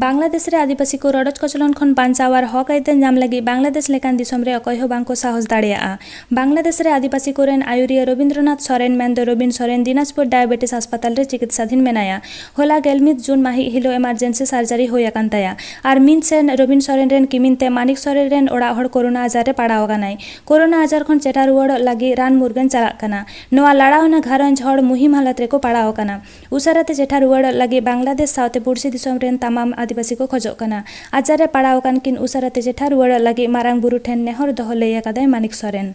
ᱵᱟᱝᱞᱟᱫᱮᱥ ᱨᱮ ᱟᱹᱫᱤᱵᱟᱹᱥᱤ ᱠᱚ ᱨᱚᱰᱚᱡ ᱠᱚᱪᱞᱚᱱ ᱠᱷᱚᱱ ᱵᱟᱧᱪᱟᱣ ᱟᱨ ᱦᱚᱠ ᱟᱹᱭᱫᱟᱹᱨ ᱧᱟᱢ ᱞᱟᱹᱜᱤᱫ ᱵᱟᱝᱞᱟᱫᱮᱥ ᱞᱮᱠᱟᱱ ᱫᱤᱥᱚᱢ ᱨᱮ ᱚᱠᱚᱭ ᱦᱚᱸ ᱵᱟᱝ ᱠᱚ ᱥᱟᱦᱚᱥ ᱫᱟᱲᱮᱭᱟᱜᱼᱟ᱾ ᱵᱟᱝᱞᱟᱫᱮᱥ ᱨᱮ ᱟᱹᱫᱤᱵᱟᱹᱥᱤ ᱠᱚᱨᱮᱱ ᱟᱹᱭᱩᱨᱤᱭᱟᱹ ᱨᱚᱵᱤᱱᱫᱨᱚᱱᱟᱛᱷ ᱥᱚᱨᱮᱱ ᱢᱮᱱᱫᱚ ᱨᱚᱵᱤᱱ ᱥᱚᱨᱮᱱ ᱫᱤᱱᱟᱡᱽᱯᱩᱨ ᱰᱟᱭᱟᱵᱮᱴᱤᱥ ᱦᱟᱥᱯᱟᱛᱟᱞ ᱨᱮ ᱪᱤᱠᱤᱛᱥᱟᱫᱷᱤᱱ ᱢᱮᱱᱟᱭᱟ᱾ ᱦᱚᱞᱟ ᱜᱮᱞ ᱢᱤᱫ ᱡᱩᱱ ᱢᱟᱹᱦᱤᱛ ᱦᱤᱞᱚᱜ ᱮᱢᱟᱨᱡᱮᱱᱥᱤ ᱥᱟᱨᱡᱟᱨᱤ ᱦᱩᱭ ᱟᱠᱟᱱ ᱛᱟᱭᱟ᱾ ᱟᱨ ᱢᱤᱫ ᱥᱮᱱ ᱨᱚᱵᱤᱱ ᱥᱚᱨᱮᱱ ᱨᱮᱱ ᱠᱤᱢᱤᱱ ᱛᱮ ᱢᱟᱱᱤᱠ ᱥᱚᱨᱮᱱ ᱨᱮᱱ ᱚᱲᱟᱜ ᱦᱚᱲ ᱠᱳᱨᱳᱱᱟ ᱟᱡᱟᱨ ᱨᱮ ᱯᱟᱲᱟᱣ ᱟᱠᱟᱱᱟᱭ᱾ ᱠᱳᱨᱳᱱᱟ ᱟᱡᱟᱨ ᱠᱷᱚᱱ ᱪᱮᱴᱷᱟ ᱨᱩᱣᱟᱹᱲᱚᱜ ᱞᱟᱹᱜᱤᱫ ᱨᱟᱱ ᱢᱩᱨᱜᱟᱹᱱ ᱪᱟᱞᱟᱜ ᱠᱟᱱᱟ᱾ ᱱᱚᱣᱟ ᱞᱟᱲᱟᱣᱱᱟ ᱜᱷᱟᱨᱚᱸᱡᱽ ᱦᱚᱲ ᱢᱩᱦᱤᱢ ᱦᱟᱞᱚᱛ ᱨᱮᱠᱚ ᱯᱟᱲᱟᱣ ᱟᱠᱟᱱᱟ᱾ ᱩᱥᱟᱹᱨᱟ ᱛᱮ ᱪᱮᱴᱷᱟ ᱨᱩᱣᱟᱹᱲᱚᱜ ᱞᱟᱹᱜᱤᱫ ᱵᱟᱝᱞᱟᱫᱮᱥ ᱥᱟᱶᱛᱮ ᱯᱩᱲᱥᱤ ᱫᱤᱥᱚᱢ ᱨᱮᱱ ᱛᱟᱢᱟᱢ ᱟᱹᱫᱤᱵᱟᱹᱥᱤ ᱠᱚ ᱠᱷᱚᱡᱚᱜ ᱠᱟᱱᱟ᱾ ᱟᱡᱟᱨ ᱨᱮ ᱯᱟᱲᱟᱣ ᱟᱠᱟᱱ ᱠᱤᱱ ᱩᱥᱟᱹᱨᱟ ᱛᱮ ᱪᱮᱴᱷᱟ ᱨᱩᱣᱟᱹᱲᱚᱜ ᱞᱟᱹᱜᱤᱫ ᱢᱟᱨᱟᱝ ᱵᱩᱨᱩ ᱴᱷᱮᱱ ᱱᱮᱦᱚᱨ ᱫᱚᱦᱚ ᱞᱟᱹᱭ ᱟᱠᱟᱫᱟᱭ ᱢᱟᱱᱤᱠ ᱥᱚᱨᱮᱱ᱾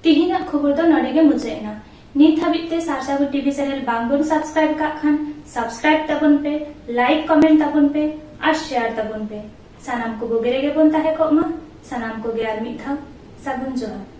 ᱛᱤᱦᱤᱧᱟᱜ ᱠᱷᱚᱵᱚᱨ ᱫᱚ ᱱᱚᱰᱮ ᱜᱮ ᱢᱩᱪᱟᱹᱫ ᱮᱱᱟ᱾ ᱱᱤᱛ ᱦᱟᱹᱵᱤᱡ ᱛᱮ ᱥᱟᱨᱥᱟᱜᱩᱱ ᱴᱤᱵᱷᱤ ᱪᱮᱱᱮᱞ ᱵᱟᱝ ᱵᱚᱱ ᱥᱟᱵᱥᱠᱨᱟᱭᱤᱵ ᱟᱠᱟᱫ ᱠᱷᱟᱱ, ᱥᱟᱵᱥᱠᱨᱟᱭᱤᱵ ᱛᱟᱵᱚᱱ ᱯᱮ, ᱞᱟᱭᱤᱠ, ᱠᱚᱢᱮᱱᱴ ᱛᱟᱵᱚᱱ ᱯᱮ ᱟᱨ ᱥᱮᱭᱟᱨ ᱛᱟᱵᱚᱱ ᱯᱮ᱾ ᱥᱟᱱᱟᱢ ᱠᱚ ᱵᱩᱜᱤ ᱨᱮᱜᱮ ᱵᱚᱱ ᱛᱟᱦᱮᱸ ᱠᱚᱜ ᱢᱟ᱾ ᱥᱟᱱᱟᱢ ᱠᱚᱜᱮ ᱟᱨ ᱢᱤᱫ ᱫᱷᱟᱣ ᱥᱟᱹᱜᱩᱱ ᱡᱚᱦᱟᱨ᱾